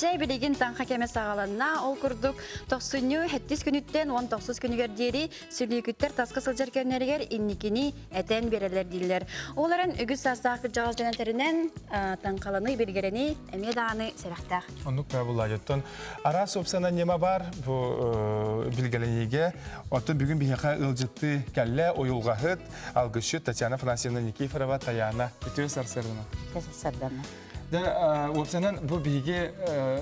Дьэ, билигин таҥха кэмэ саҕаланна. Ол курдук, тохсунньу сэттис күнүттэн 19 күнүгэр диэри сүлүүкүттэр таска сылдьар кэмнэригэр инникини этэн биэрэллэр дииллэр. Ол эрэн үгүс саастаах кырдьаҕас дьон этэринэн, таҥхаланыы билгэрэни эмиэ даҕаны сэрэхтээх. Оннук булла Араас уопсанан ньыма бар бу билгэлэниигэ. Оттон бүгүн биһиэхэ ыалдьытты кэллэ уйулҕаһыт, алгысчыт Татьяна Афанасьевна Никифорова, Таяна. Үтүө сарсыардана. Сарсыардана. Да, уопсанан бу биһиги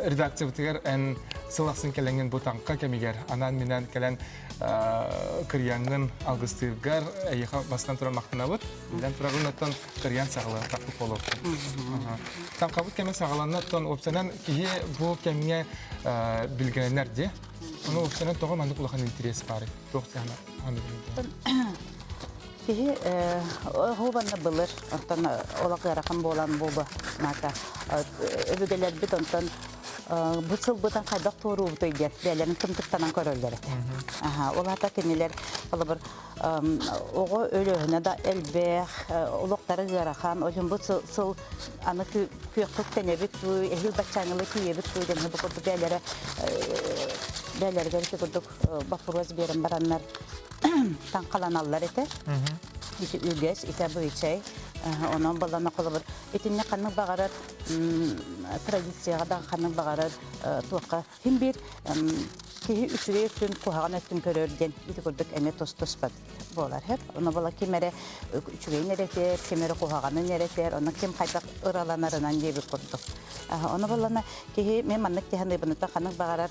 редакциябытыгар эн сыл ахсын кэлэҥҥин бу таҥха кэмигэр анаан-минээн кэлэн кырыйаҥҥын алгыстыыргар эйиэхэ бастан туран махтанабыт. Билэн турабын оттон кырыйан саҕалаан тахпыт буолуохтун. Таҥхабыт кэмэ саҕаланна оттон уопсанан киһи бу кэмҥэ билгэлэнэр дии. Ону уопсанан тоҕо маннык улахан интэриэс баарый? Туох сыһана Киһи оһуобанна былыр, онтон олох ыарахан буолан буолба маата өбүгэлэрбит онтон бу сылбытын хайдах туоруубутуй диэн бэйэлэрин тымтыктанан көрөллөр этэ. Ол аата кинилэр холобур оҕо өлөөһүнэ да элбэх, олохторо ыарахан, ол иһин бу сыл аны күөххэ үктэнэбит дуу, эһиил баччааҥҥылыы тиийэбит дуу диэн бу курдук бэйэлэрэ бэйэлэригэр ити курдук боппуруос биэрэн бараннар таҥхаланаллар этэ. Ити үгэс, ити обычай. Онон балана холобур итиннэ ханнык баҕарар традицияҕа да ханнык баҕарар туохха син биир киһи үчүгэй өттүн куһаҕан өттүн көрөр диэн ити курдук эмиэ тус-туспат буолар хэп. Ону була ким эрэ үчүгэйин эрэтэр, ким эрэ куһаҕанын эрэтэр, ону ким хайдах ыраланарынан диэбит курдук. Ону буллана киһи мен маннык тиһаныыбыныттан ханнык баҕарар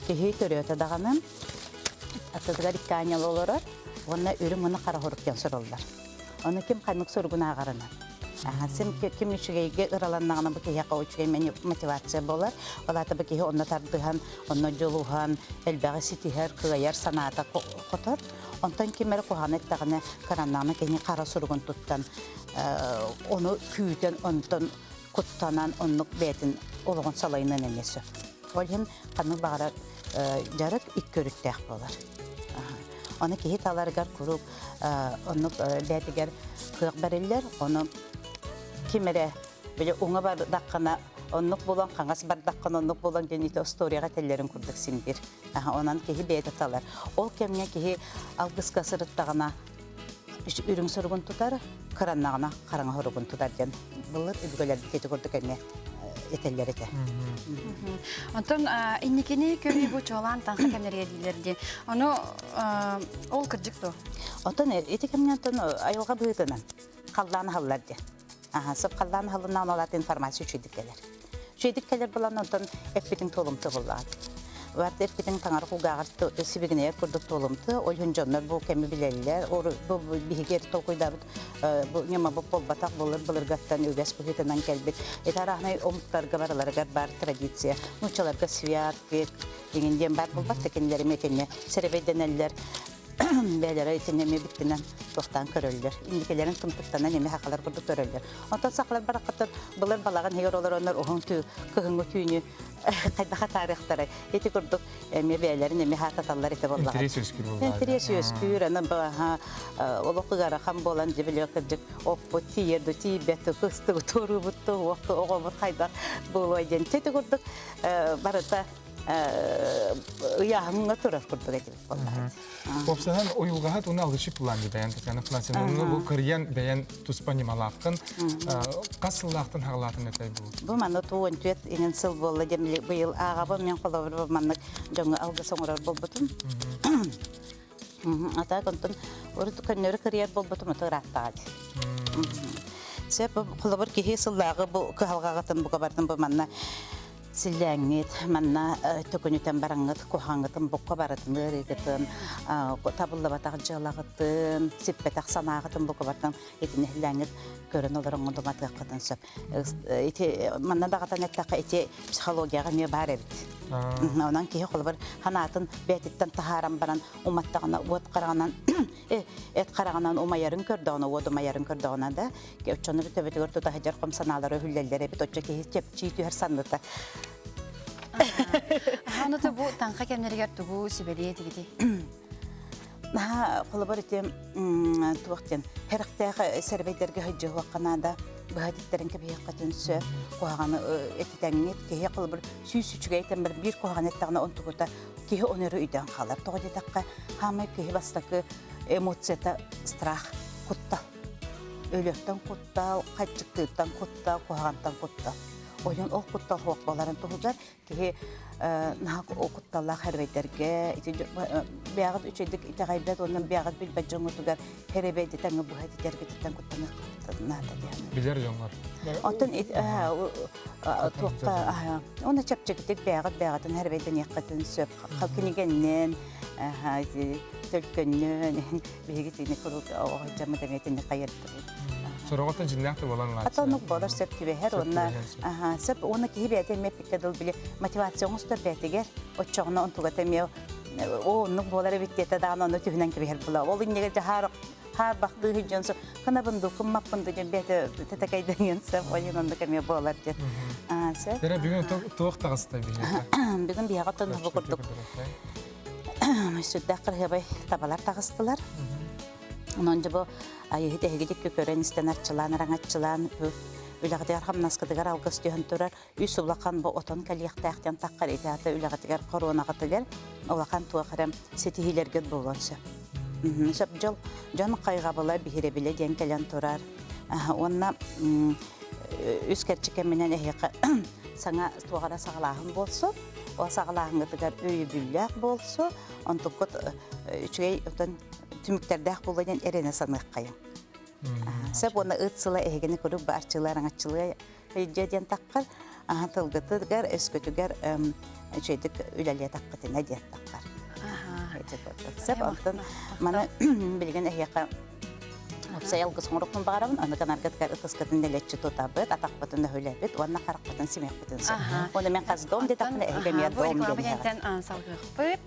киһи төрөөтө даҕаны Аттытыгар икки аанньал олорор уонна үрүҥ уонна хара хорук диэн суруллар. Ону ким ханнык суругун ааҕарынан. Син ким үчүгэйгэ ыраланнаҕына бу киһиэхэ үчүгэй мотивация буолар. Ол аата бу киһи онно тардыһан, онно дьулуһан, элбэҕи ситиһэр, кыайар санаата хотор. Онтон ким эрэ куһаҕаны эттэҕинэ, кыраннаҕына кини хара суругун туттан, ону күүтэн, онтон куттанан оннук бэйэтин олоҕун салайынан эмиэ сөп. Ол иһин ханнык баҕарар дьарык икки өрүттээх буолар. Ону киһи таларыгар куруук оннук бэйэтигэр кыах бэриллэр, ону ким эрэ били уҥа бардаххына оннук булан, хаҥас бардаххына оннук булан диэн ити остуоруйаҕа этэллэрин курдук син биир. Онон киһи бэйэтэ талар. Ол кэмҥэ киһи алгыска сырыттаҕына үрүҥ суругун тутар, кыраннаҕына хараҥа хоругун тутар диэн былыр өбүгэлэрбит ити курдук эмиэ этэллэр этэ. Онтон инникини көрүү бу чуолаан таҥха кэмнэригэр дииллэр дии. Ону ол кырдьык дуо? Оттон ити кэмҥэ оттон айылҕа быһыытынан халлаан аһыллар диэн. Аха, сып халлаан аһыллыннаҕына ол аата информация үчүгэйдик кэлэр. Үчүгэйдик кэлэр буолан онтон эппитиҥ туолумтуо буоллаҕа. Барыта эппитиҥ таҥара кулгааҕар сибигинэйэр курдук туолумтуо. Ол иһин дьоннор бу кэми билэллэр. Бу биһиги эрэ толкуйдаабыт бу ньымабыт буолбатах былыр былыргаттан үгэс быһыытынан кэлбит. Ити арааһынай омуктарга барыларыгар баар традиция. Нууччаларга святки дигин диэн баар буолбат да кинилэр эмиэ итиннэ сэрэбэйдэнэллэр. Бэйэлэрэ итиннэ эмиэ бүттүнэн туохтаан көрөллөр. Инникилэрин тымтыктанан эмиэ сахалар курдук көрөллөр. Онтон сахалар бараххаттар былыр балаҕан иһигэр олороннор уһун түү кыһыҥҥы түүнү хайдах атаарыахтарай. Ити курдук эмиэ бэйэлэрин эмиэ хаататаллар ити буоллаҕа. Интэриэс үөскүүр буоллаҕа. Интэриэс үөскүүр, аны олох ыарахан буолан дьэ били кырдьык оппут тиийэр да тиийбэт кыстыгы туоруубут уохту оҕобут хайдах буолуой диэн. Ити курдук барыта ыйааһыҥҥа турар курдук этибит буоллаҕа. Уопсайынан уйулҕаһыт уонна алгысчыт план бэйэн Татьяна Афанасьевна бу кырыйан бэйэн туспа ньымалааххын хас сыллаахтан хаҕалаатын этэй бу? Бу манна 14 иҥин сыл буолла диэн быйыл ааҕабын мен холобур маннык дьоҥҥо алгыс оҥорор буолбутум. А так онтон урут көннөрү кырыйар буолбутум ото ырааттаҕа дии. Сөп холобур киһи сыллааҕы бу кыһалҕаҕытын бука бардым бу манна силлээҥҥит, манна төкүнүтэн бараҥҥыт, куһаҕаҥҥытын букка барытын ыарыыгытын, табыллыбатах дьыалаҕытын, сиппэтэх санааҕытын бука бартан итини иһиллээҥҥит көрөн олороҥҥут уматыаххытын сөп. Ити манна даҕатан эттэххэ ити психологияҕа эмиэ баар эбит. Онон киһи холобур санаатын бэйэтиттэн таһааран баран уматтаҕына уот хараҕынан эт хараҕынан умайарын көрдөҕүнэ уот умайарын көрдөҕүнэ да оччону төбөтүгэр тута сылдьар хом санаалара үһүллэллэр эбит оччо киһи чэпчии түһэр санныта. Аны бу таҥха кэмнэригэр тугу сүбэлиэ этигитий? Наһаа холобур ити туох диэн хэрэхтээх сэрбэйдэргэ сылдьыһуохха наада. быһа этиттэрин кэбиһиэххитин сөп. Куһаҕаны этитэҥҥит киһи холобур сүүс үчүгэй этэн баран биир куһаҕаны эттэҕинэ онтукута киһи ону эрэ өйдөөн хаалар. Тоҕо диэтэххэ, хаамай киһи бастакы эмоцията страх, куттал. Өлөртөн куттал, хаччыктыыртан куттал, куһаҕантан куттал. Ойон ол куттал суох буоларын туһугар киһи наһаа кутталлаах хэрбэйдэргэ ити бэйэҕит үчүгэйдик итэҕэйбэт уонна бэйэҕит билбэт дьоҥҥутугар хэрэбэйдэтэн быһа этитэргититтэн куттаныаххыт наада диэн. Билэр дьоҥҥор. Оттон туохха уонна чэпчэкитик бэйэҕит бэйэҕитин хэрэбэйдэниэххитин сөп. Кинигэннэн төлкөннөн биһиги тини куруук оҕо дьаммыт эмиэ тини хайырдыбыт. Сороҕоттон дьиннээх да буолан Ата оннук буолар сөп түбэһэр уонна сөп уонна киһи бэйэтэ эмиэ эппиккэ дыл били мотивация оҥостор бэйэтигэр оччоҕуна онтугата эмиэ оо оннук буолар эбит диэтэ даҕаны ону түһүнэн кэбиһэр була ол иннигэр дьаһаар хаарбахтыы сылдьан сөп кынабын дуу кыммаппын дуу диэн бэйэтэ тэтэкэйдэниэн сөп ойун оннук эмиэ буолар диэн сөп Эрэ бүгүн туох таҕыста биһиэхэ? Бүгүн биһиэхэ оттон бу курдук сүрдээх кырыһыабай табалар таҕыстылар. Онон дьэ бу айыһыт эһиги дикки көрөн истэн арчылаан араҥаччылаан үлэҕитигэр хамнаскытыгар алгыс түһэн турар үс улахан бу отон кэлиэхтээх диэн таххар ити аата үлэҕитигэр хоруонаҕытыгар улахан туох эрэ ситиһиилэргит буолуон сөп. Сөп дьол дьон хайҕабыла биһирэбилэ диэн кэлэн турар. Уонна үс кэрчик кэминэн эһиэхэ саҥа туох эрэ саҕалааһын буолсу ол саҕалааһыҥҥытыгар өйөбүллээх буолсу онтуккут үчүгэй отон түмүктэрдээх буолуо диэн эрэнэ саныаххайыҥ. Сөп уонна ыт сыла эһигини куруук баарчылыы араҥаччылыы дьэ диэн таххар аһа тылгытыгар өскөтүгэр үчүгэйдик үлэлиэтэххитинэ диэн таххар. Сөп онтон маны билигин эһиэхэ уопсай алгыс оҥоруохпун баҕарабын аны гынаргытыгар ытыскытын дэлэччи тутабыт атахпытын өһүлэбит уонна харахпытын симиэхпитин сөп. Уонна мен хас дом диэтэхпинэ эһиги эмиэ дом диэн салгыахпыт.